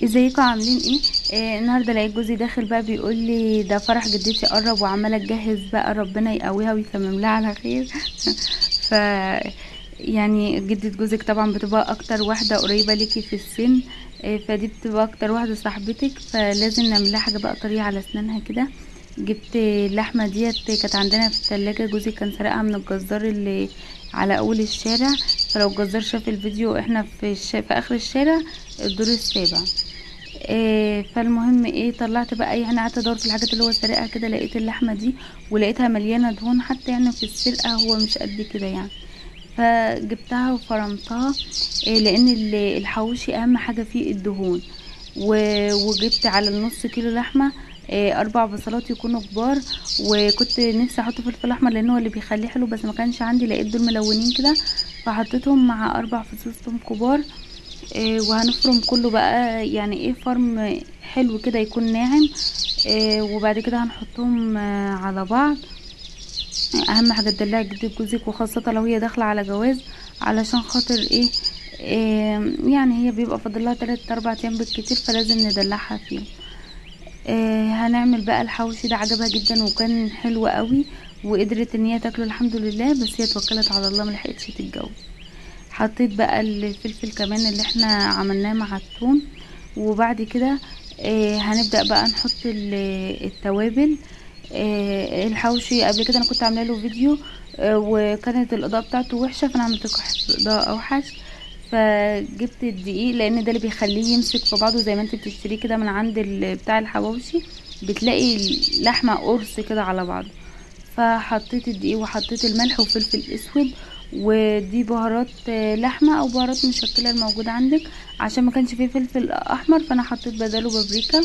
ازيكم عاملين ايه؟ النهارده لقيت جوزي داخل بقى بيقول لي ده فرح جدتي قرب وعماله تجهز بقى، ربنا يقويها ويتمم لها على خير. ف يعني جدة جوزك طبعا بتبقى اكتر واحدة قريبه ليكي في السن، فدي بتبقى اكتر واحدة صاحبتك، فلازم نعمل لها حاجة بقى طرية على اسنانها كده. جبت اللحمة ديت كانت عندنا في التلاجة، جوزي كان سرقها من الجزار اللي على اول الشارع، فلو الجزار شاف الفيديو احنا في اخر الشارع الدور السابع. فالمهم طلعت بقى يعني قعدت ادور في الحاجات اللي هو سرقها كده، لقيت اللحمة دي ولقيتها مليانة دهون، حتى يعني في السرقة هو مش قد كده يعني، فجبتها وفرمتها، لان الحواوشي اهم حاجة فيه الدهون. وجبت على النص كيلو لحمه، 4 بصلات يكونوا كبار، وكنت نفسي احط فلفل احمر لان هو اللي بيخليه حلو، بس ما كانش عندي، لقيت دول ملونين كده فحطيتهم مع 4 فصوص ثوم كبار. وهنفرم كله بقى يعني فرم حلو كده يكون ناعم، وبعد كده هنحطهم على بعض. اهم حاجة تدلعي جدة جوزك، وخاصة لو هي داخله على جواز، علشان خاطر يعني هي بيبقى فاضل لها 3-4 ايام بالكتير، فلازم ندلعها فيهم. هنعمل بقى الحواوشي ده، عجبها جدا وكان حلو قوي، وقدرت ان هي تاكله الحمد لله، بس هي توكلت على الله ما لحقتش تتجوز. حطيت بقى الفلفل كمان اللي احنا عملناه مع الثوم، وبعد كده هنبدأ بقى نحط التوابل. الحواوشي قبل كده انا كنت عامله له فيديو، وكانت الاضاءة بتاعته وحشة، فانا عملت لكم اضاءه اوحش. فجبت الدقيق لان ده اللي بيخليه يمسك في بعضه، زي ما انت بتشتريه كده من عند بتاع الحواوشي، بتلاقي اللحمة قرص كده على بعض. فحطيت الدقيق وحطيت الملح وفلفل اسود، ودي بهارات لحمه او بهارات مشكلة الموجودة عندك، عشان ما كانش فيه فلفل احمر فانا حطيت بداله بابريكا.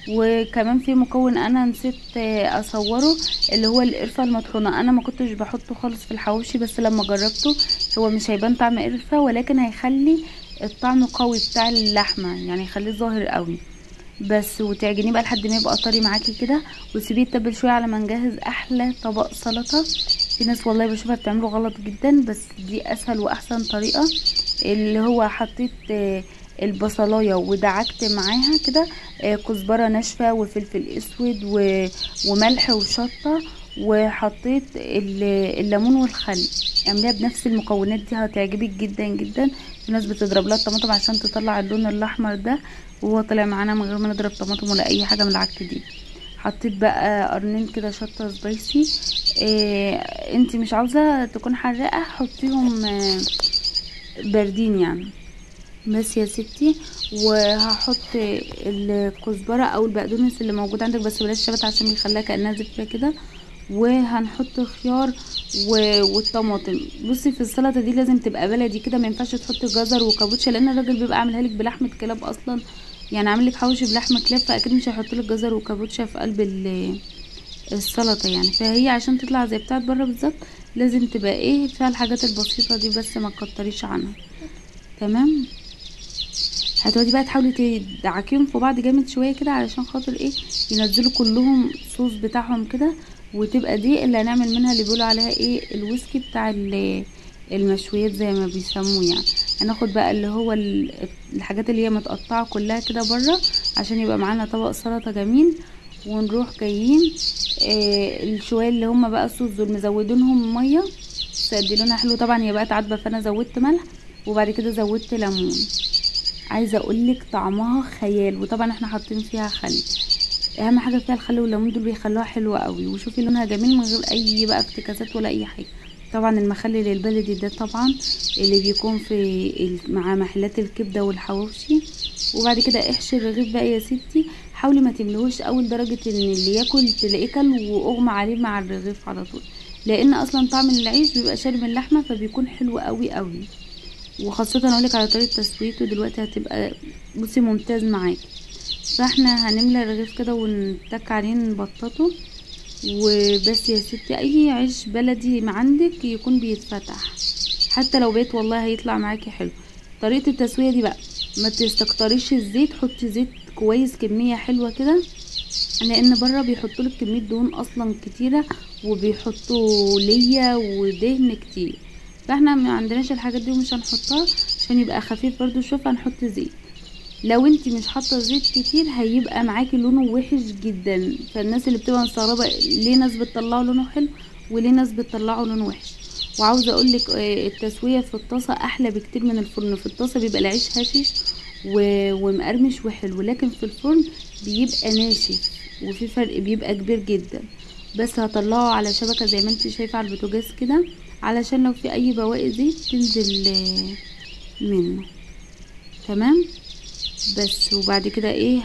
وكمان في مكون انا نسيت اصوره اللي هو القرفه المطحونه، انا ما كنتش بحطه خالص في الحواوشي، بس لما جربته هو مش هيبان طعم قرفه، ولكن هيخلي الطعم قوي بتاع اللحمة، يعني يخليه ظاهر قوي بس. وتعجنيه بقى لحد ما يبقى طري معاكي كده، وتسيبيه يتبل شوية على ما نجهز احلى طبق سلطة. في ناس والله بشوفها بتعمله غلط جدا، بس دي اسهل واحسن طريقه، اللي هو حطيت البصلايه ودعكت معاها كده، كزبره ناشفة وفلفل اسود وملح وشطه، وحطيت الليمون والخل. اعمليها بنفس المكونات دي هتعجبك جدا جدا. في ناس بتضرب لها الطماطم عشان تطلع اللون الاحمر ده، وهو طلع معانا من غير ما نضرب طماطم ولا اي حاجة من العك دي. حطيت بقى قرنين كده شطه سبايسي، انت مش عاوزه تكون حراقه حطيهم باردين يعني بس يا ستي. وهحط الكزبره او البقدونس اللي موجود عندك، بس بلاش شبت عشان بيخليها كانها زفره كده. وهنحط خيار والطماطم. بصي في السلطة دي لازم تبقى بلدي كده، ما ينفعش تحطي جزر وكابوتشا، لان الراجل بيبقى عاملها لك بلحمه كلاب اصلا، يعني عامل لك حواوشي بلحمه كلاب، فاكيد مش هيحط لك جزر وكابوتشا في قلب السلطة يعني. فهي عشان تطلع زي بتاعت بره بالظبط لازم تبقى فيها الحاجات البسيطة دي بس، ما تكتريش عنها. تمام. هتقعدي بقى تحاولي تدعكيهم في بعض جامد شوية كده، علشان خاطر ينزلوا كلهم صوص بتاعهم كده، وتبقى دي اللي هنعمل منها اللي بيقولوا عليها الويسكي بتاع المشويات زي ما بيسموه يعني. هناخد بقى اللي هو الحاجات اللي هي متقطعه كلها كده بره، عشان يبقى معانا طبق سلطة جميل. ونروح جايين الشويه اللي هم بقى الصوص دول مزودينهم مية، لونها حلو طبعا، هي بقت عدبه فانا زودت ملح، وبعد كده زودت ليمون. عايزه اقولك طعمها خيال، وطبعا احنا حاطين فيها خل، اهم حاجة فيها الخل والليمون دول بيخلوها حلوة قوي. وشوفي لونها جميل من غير اي بقى افتكاسات ولا اي حاجة. طبعا المخلل البلدي ده طبعا اللي بيكون في مع محلات الكبده والحواوشي. وبعد كده احشي الرغيف بقى يا ستي، حاولي ما تملهوش قوي لدرجة ان اللي ياكل تلاقيه كل واغمى عليه مع الرغيف على طول، لان اصلا طعم العيش بيبقى شارب اللحمة، فبيكون حلو قوي قوي. وخاصة اقولك على طريقه تسويته دلوقتي هتبقى بصي ممتاز معاكي. فاحنا هنملى الرغيف كده ونتك عليه نبططه وبس يا ستي. اي عيش بلدي ما عندك يكون بيتفتح، حتى لو بيت والله هيطلع معاكي حلو. طريقه التسوية دي بقى ما تستكتريش الزيت، حطي زيت كويس كمية حلوة كده، لان بره بيحطوا لك كمية دهون اصلا كتيرة، وبيحطوا ليا ودهن كتير، فاحنا ما عندناش الحاجات دي ومش هنحطها عشان يبقى خفيف برضو. شوف هنحط زيت. لو انت مش حاطه زيت كتير هيبقى معاكي لونه وحش جدا. فالناس اللي بتبقى مستغربه ليه ناس بتطلعه لونه حلو وليه ناس بتطلعه لونه وحش. وعاوزه اقولك التسوية في الطاسه احلى بكتير من الفرن. في الطاسه بيبقى العيش هشش ومقرمش وحلو، لكن في الفرن بيبقى ناشف وفي فرق بيبقى كبير جدا. بس هطلعه على شبكة زي ما انت شايفه على البوتاجاز كده، علشان لو في اي بواقي زيت تنزل منه. تمام. بس وبعد كده ايه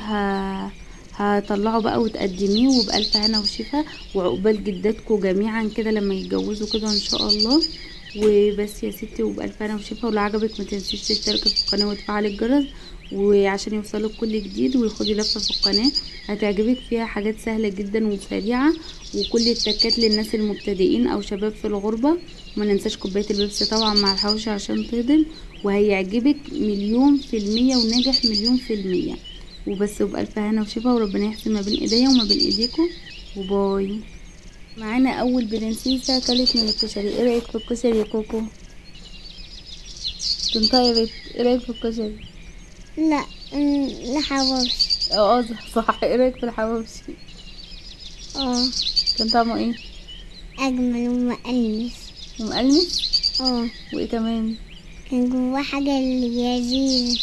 هطلعه بقى وتقدميه، وبألف هنا وشفا، وعقبال جداتكم جميعا كده لما يتجوزوا كده ان شاء الله. وبس يا ستي، وبألف هنا وشفا. ولو عجبك ما تنسيش تشتركي في القناة وتفعلي الجرس وعشان يوصلك كل جديد، وخدي لفه في القناة هتعجبك، فيها حاجات سهلة جدا وسريعة، وكل التكات للناس المبتدئين او شباب في الغربة. وما ننساش كوباية البيبسي طبعا مع الحوشه عشان تهضم، وهيعجبك 1,000,000% وناجح 1,000,000%. وبس، وبألف هنا وشفا، وربنا يحسن ما بين ايديا وما بين ايديكم. وباي. معانا اول برنسيسه اكلت من الكشري. ايه رايك في الكشري يا كوكو؟ تنطقي يا بت، ايه رايك في الكشري؟ لا الحواوشي. اه صح. ايه رايك في الحواوشي؟ كان طعمه ايه؟ اجمل ومقلمش. ومقلمش؟ اه. وايه كمان؟ كان جواه حاجة لذيذة.